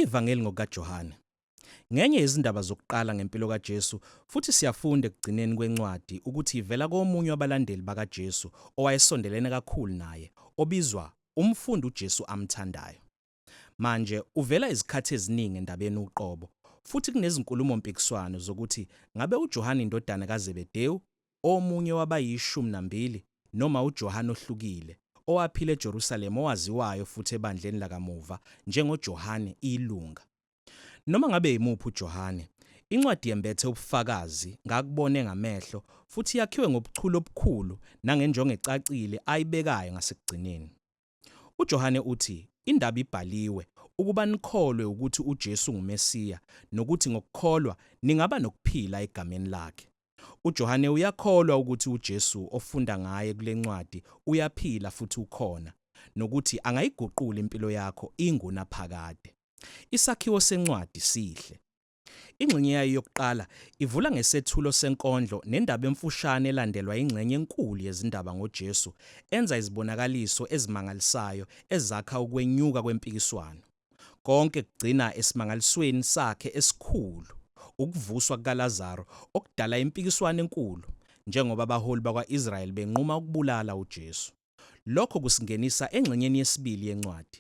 Ivangeli ngokukaJohane. Ngenye yezindaba zokuqala ngempilo kaJesu futhi siyafunda ekugcineni kwencwadi ukuthi ivela komunye wabalandeli bakaJesu owayesondelene kakhulu naye, obizwa umfundi uJesu amthandayo. Manje uvela izikhathi eziningi endabeni uqobo, futhi kunezinkulumo-mpikiswano zokuthi ngabe uJohane indodana kaZebedewu, omunye wabayishumi nambili, noma uJohane ohlukile, owaphila eJerusalema owaziwayo futhi ebandleni lakamuva njengoJohane ilunga. Noma ngabe yimuphi uJohane, incwadi yembethe ubufakazi ngakubone ngamehlo futhi yakhiwe ngobuchule obukhulu nangenjongo ecacile ayibekayo ngasekugcineni. UJohane uthi indaba ibhaliwe ukuba nikholwe ukuthi uJesu nguMesiya nokuthi ngokukholwa ningaba nokuphila egameni lakhe. UJohane uyakholwa ukuthi uJesu ofunda ngaye kule ncwadi uyaphila futhi ukhona nokuthi angayiguqula impilo yakho ingunaphakade. Isakhiwo sencwadi sihle. Ingxenye yayo yokuqala ivula ngesethulo senkondlo nendaba emfushane elandelwa ingxenye enkulu yezindaba ngoJesu enza izibonakaliso ezimangalisayo ezakha ukwenyuka kwempikiswano. Konke kugcina esimangalisweni sakhe esikhulu, ukuvuswa kukaLazaru okudala impikiswano enkulu njengoba abaholi bakwa-Israyeli benquma ukubulala uJesu. Lokho kusingenisa engxenyeni yesibili yencwadi.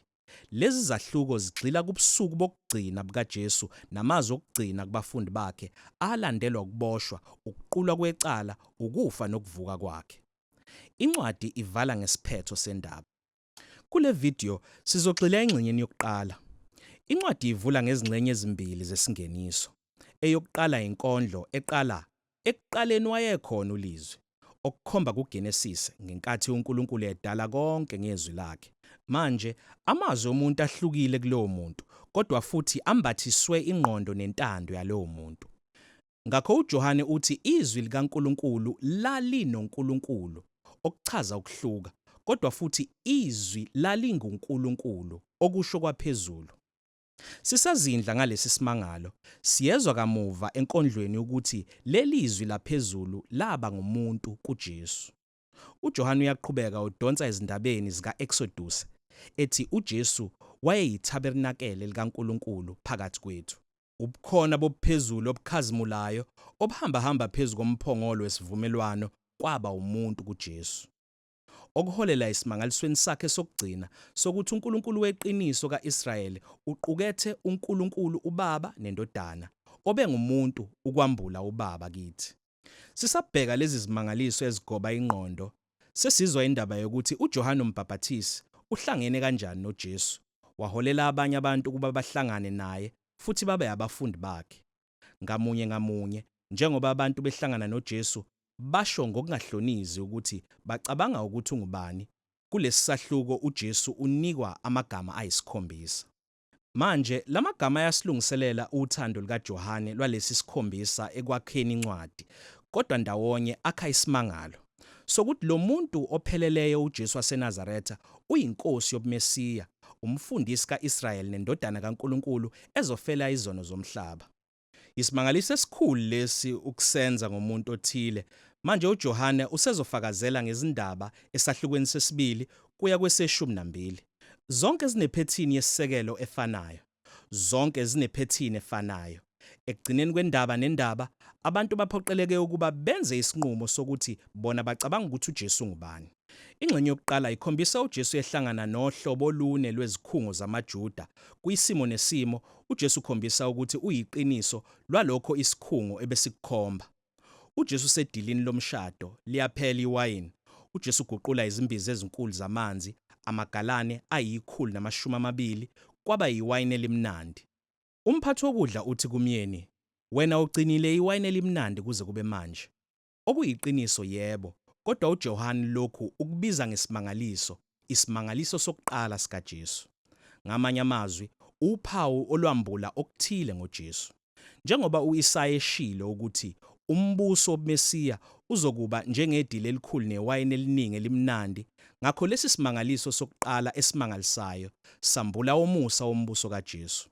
Lezi zahluko zigxila kubusuku bokugcina bukaJesu namazwi okugcina kubafundi bakhe alandelwa ukuboshwa, ukuqulwa kwecala, ukufa nokuvuka kwakhe. Incwadi ivala ngesiphetho sendaba. Kule vidiyo sizogxila engxenyeni yokuqala. Incwadi ivula ngezingxenye ezimbili zesingeniso. Eyokuqala inkondlo eqala Ekuqaleni wayekhona uLizwi, okukhomba kuGenesise ngenkathi uNkulunkulu edala konke ngezwi lakhe. Manje, amazwi omuntu ahlukile kulowo muntu, kodwa futhi ambathiswe ingqondo nentando yalowo muntu. Ngakho uJohane uthi izwi likaNkulunkulu lalinoNkulunkulu, okuchaza ukuhluka, kodwa futhi izwi lalinguNkulunkulu, okusho kwaphezulu. Sisazindla ngalesi simangalo, siyezwa kamuva enkondlweni ukuthi leli zwi laphezulu laba ngumuntu kuJesu. UJohane uyaqhubeka udonsa ezindabeni zika-Eksodusi, ethi uJesu wayeyithabernakele likaNkulunkulu phakathi kwethu. Ubukhona bobuphezulu obukhazimulayo obuhambahamba phezu komphongolo wesivumelwano kwaba umuntu kuJesu. Okuholela esimangalisweni sakhe sokugcina sokuthi uNkulunkulu weqiniso ka-Israyeli uqukethe uNkulunkulu uBaba neNdodana, obengumuntu ukwambula uBaba kithi. Sisabheka lezi zimangaliso ezigoba ingqondo, sesizwa indaba yokuthi uJohane uMbhaphathisi uhlangene kanjani noJesu, waholela abanye abantu ukuba bahlangane naye futhi babe abafundi bakhe. Ngamunye ngamunye, njengoba abantu behlangana noJesu, basho ngokungahlonizi ukuthi bacabanga ukuthi ungubani. Kulesi sahluko uJesu unikwa amagama ayisikhombisa. Manje, la magama ayasilungiselela uthando lukaJohane lwalesi sikhombisa ekwakheni incwadi, kodwa ndawonye akha isimangalo sokuthi lo muntu opheleleyo uJesu waseNazaretha uyiNkosi yobuMesiya, umfundisi ka-Israyeli neNdodana kaNkulunkulu ezofela izono zomhlaba. Yisimangaliso esikhulu lesi ukusenza ngomuntu othile. Manje uJohane usezofakazela ngezindaba esahlukweni sesibili kuya kweseshumi nambili. Zonke zinephethini yesisekelo efanayo. Zonke zinephethini efanayo. Ekugcineni kwendaba nendaba, abantu baphoqeleke ukuba benze isinqumo sokuthi bona bacabanga ukuthi uJesu ungubani. Ingxenye yokuqala ikhombisa uJesu ehlangana nohlobo olune lwezikhungo zamaJuda. Kwisimo nesimo, uJesu ukhombisa ukuthi uyiqiniso lwalokho isikhungo ebesikukhomba. UJesu usedilini lomshado, liyaphela iwayini. UJesu uguqula izimbiza ezinkulu zamanzi, amagalane ayi-120, kwaba yiwayini elimnandi. Umphathi wokudla uthi kumyeni, Wena ugcinile iwayini elimnandi kuze kube manje. Okuyiqiniso, yebo, kodwa uJohane lokhu ukubiza ngesimangaliso, isimangaliso sokuqala sikaJesu. Ngamanye amazwi, uphawu olwambula okuthile ngoJesu. Njengoba u-Isaya eshilo ukuthi umbuso wobuMesiya uzokuba njengedili elikhulu newayini eliningi elimnandi, ngakho lesi simangaliso sokuqala esimangalisayo sambula umusa wombuso kaJesu.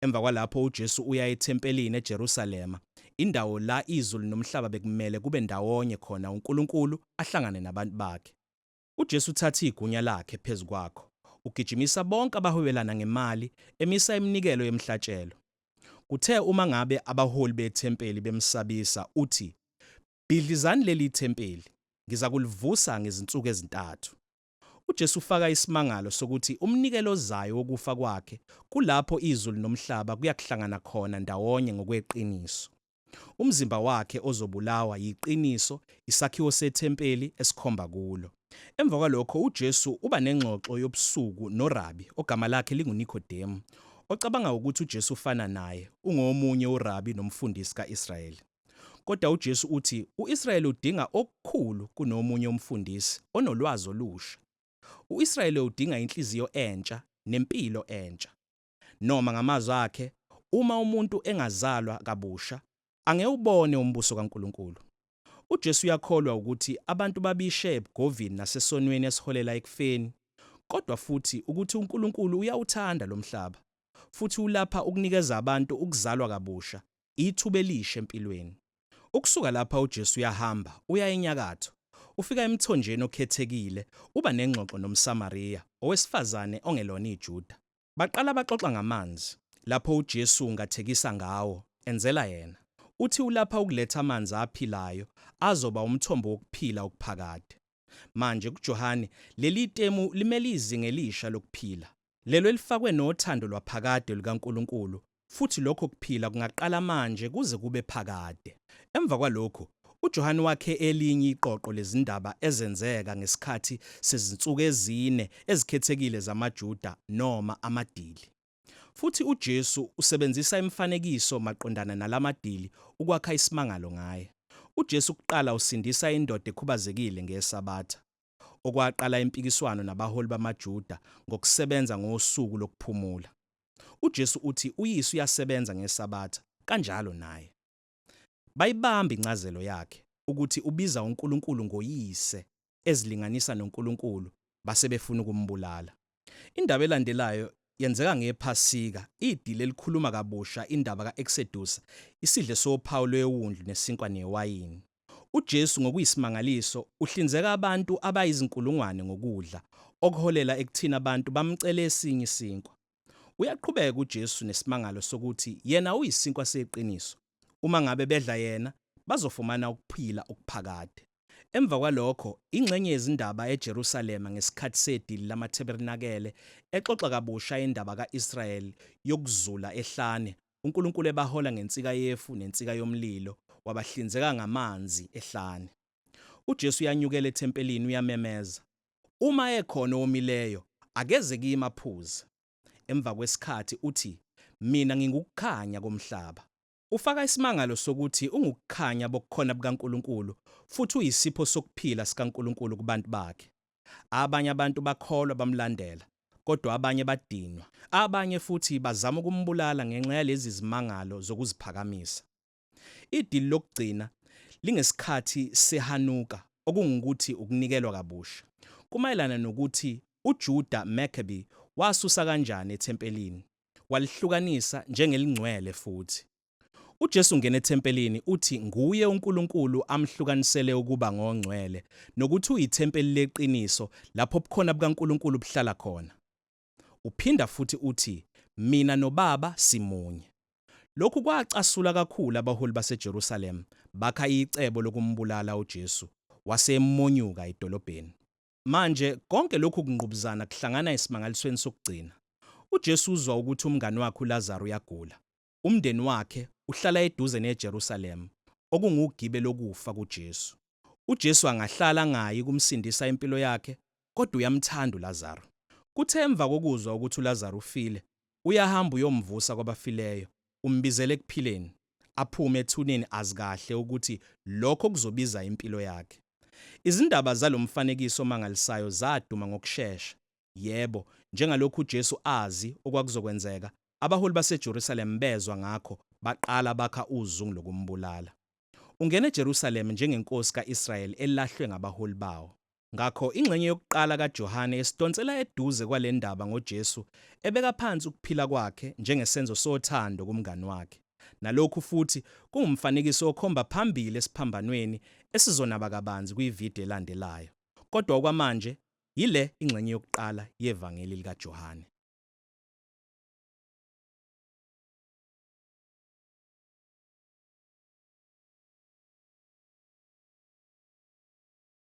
Emva kwalapho uJesu uya ethempelini eJerusalema, indawo la izulu nomhlaba bekumele kube ndawonye khona uNkulunkulu ahlangane nabantu bakhe. UJesu uthatha igunya lakhe phezu kwakho. Ugijimisa bonke abahwebelana ngemali, emisa iminikelo yemihlatshelo. Kuthe uma ngabe abaholi bethempeli bemsabisa, uthi, Bhidlizani leli thempeli, ngizakulivusa ngezinsuku ezintathu. UJesu ufaka isimangalo sokuthi umnikelo ozayo wokufa kwakhe kulapho izulu nomhlaba kuyakuhlangana khona ndawonye ngokweqiniso. Umzimba wakhe ozobulawa yiqiniso isakhiwo sethempeli esikhomba kulo. Emva kwalokho uJesu uba nengxoxo yobusuku norabi ogama lakhe linguNikodemu, ocabanga ukuthi uJesu ufana naye, ungomunye urabi nomfundisi ka-Israyeli. Kodwa uJesu uthi u-Israyeli udinga okukhulu kunomunye umfundisi onolwazi olusha. U-Israyeli udinga inhliziyo entsha nempilo entsha. Noma ngamazwi akhe, uma umuntu engazalwa kabusha, angewubone umbuso kaNkulunkulu. UJesu uyakholwa ukuthi abantu babishe ebugovini nasesonweni esiholela ekufeni, kodwa futhi ukuthi uNkulunkulu uyawuthanda lo mhlaba, futhi ulapha ukunikeza abantu ukuzalwa kabusha, ithuba elisha empilweni. Ukusuka lapha uJesu uyahamba uya enyakatho. Ufika emthonjeni okhethekile, uba nengxoxo nomSamariya, owesifazane ongelona iJuda. Baqala baxoxa ngamanzi, lapho uJesu ungathekisa ngawo, enzela yena. Uthi ulapha ukuletha amanzi aphilayo azoba umthombo wokuphila okuphakade. Manje kuJohane, leli temu limele izinga elisha lokuphila, lelo elifakwe nothando lwaphakade lukaNkulunkulu, futhi lokho kuphila kungaqala manje kuze kube phakade. Emva kwalokhu, uJohane wakhe elinye iqoqo lezindaba ezenzeka ngesikhathi sezinsuku ezine ezikhethekile zamaJuda noma amadili. Futhi uJesu usebenzisa imifanekiso maqondana nalamadili ukwakha isimangalo ngaye. UJesu kuqala usindisa indoda ekhubazekile ngeSabatha, okwaqala impikiswano nabaholi bamaJuda ngokusebenza ngosuku lokuphumula. UJesu uthi uYise uyasebenza ngeSabatha, kanjalo naye. Bayibamba incazelo yakhe ukuthi ubiza uNkulunkulu ngoYise, ezilinganisa noNkulunkulu, base befuna ukumbulala. Indaba elandelayo yenzeka ngePhasika, idili elikhuluma kabusha indaba ka-Eksedusa, isidle sophawu lwewundlu nesinkwa newayini. UJesu ngokuyisimangaliso uhlinzeka abantu abayizinkulungwane ngokudla, okuholela ekuthini abantu bamcele esinye isinkwa. Uyaqhubeka uJesu nesimangalo sokuthi yena uyisinkwa seqiniso. Uma ngabe bedla yena, bazofumana ukuphila okuphakade. Emva kwalokho, ingxenye yezindaba eJerusalema ngesikhathi sedili lamaTabernakele exoxa kabusha indaba ka-Israyeli yokuzula ehlane, uNkulunkulu ebahola ngensika yefu nensika yomlilo, wabahlinzeka ngamanzi ehlane. UJesu uyanyukela ethempelini uyamemeza, Uma ekhona owomileyo, akeze kimi aphuze. Emva kwesikhathi uthi, Mina ngingukukhanya komhlaba. Ufaka isimangalo sokuthi ungukukhanya bokukhona bukaNkulunkulu futhi uyisipho sokuphila sikaNkulunkulu kubantu bakhe. Abanye abantu bakholwa bamlandela, kodwa abanye badinwa. Abanye futhi bazama ukumbulala ngenxa yalezi zimangalo zokuziphakamisa. Idili lokugcina lingesikhathi seHanuka, okungukuthi ukunikelwa kabusha. Kumayelana nokuthi uJudah Maccabee wasusa kanjani ethempelini, walihlukanisa njengelingcwele futhi. UJesu ungena ethempelini uthi nguye uNkulunkulu amhlukanisele ukuba ngongcwele nokuthi uyithempeli leqiniso lapho ubukhona bukaNkulunkulu buhlala khona. Uphinda futhi uthi mina noBaba simunye. Lokhu kwacasula kakhulu abaholi baseJerusalema, bakha icebo lokumbulala uJesu, wase emonyuka edolobheni. Manje konke lokhu kungqubuzana kuhlangana esimangalisweni sokugcina. UJesu uzwa ukuthi umngani wakhe uLazaru uyagula. Umndeni wakhe uhlala eduze neJerusalema, okungugibe lokufa kuJesu. UJesu angahlala angayi kumsindisa impilo yakhe, kodwa uyamthanda uLazaru. Kuthe emva kokuzwa ukuthi uLazaru ufile, uyahamba uyomvusa kwabafileyo, umbizela ekuphileni, aphume ethuneni azi kahle ukuthi lokho kuzobiza impilo yakhe. Izindaba zalo mfanekiso omangalisayo zaduma ngokushesha. Yebo, njengalokhu uJesu azi okwakuzokwenzeka, abaholi baseJerusalema bezwa ngakho baqala bakha uzungu lokumbulala. Ungena eJerusalema njengenkosi ka-Israyeli elahlwe ngabaholi bawo. Ngakho, ingxenye yokuqala kaJohane isidonsela eduze kwale ndaba ngoJesu ebeka phansi ukuphila kwakhe njengesenzo sothando kumngani wakhe. Nalokhu futhi kungumfanekiso okhomba phambili esiphambanweni esizonaba kabanzi kwividiyo elandelayo. Kodwa okwamanje, Yile ingxenye yokuqala yeVangeli likaJohane.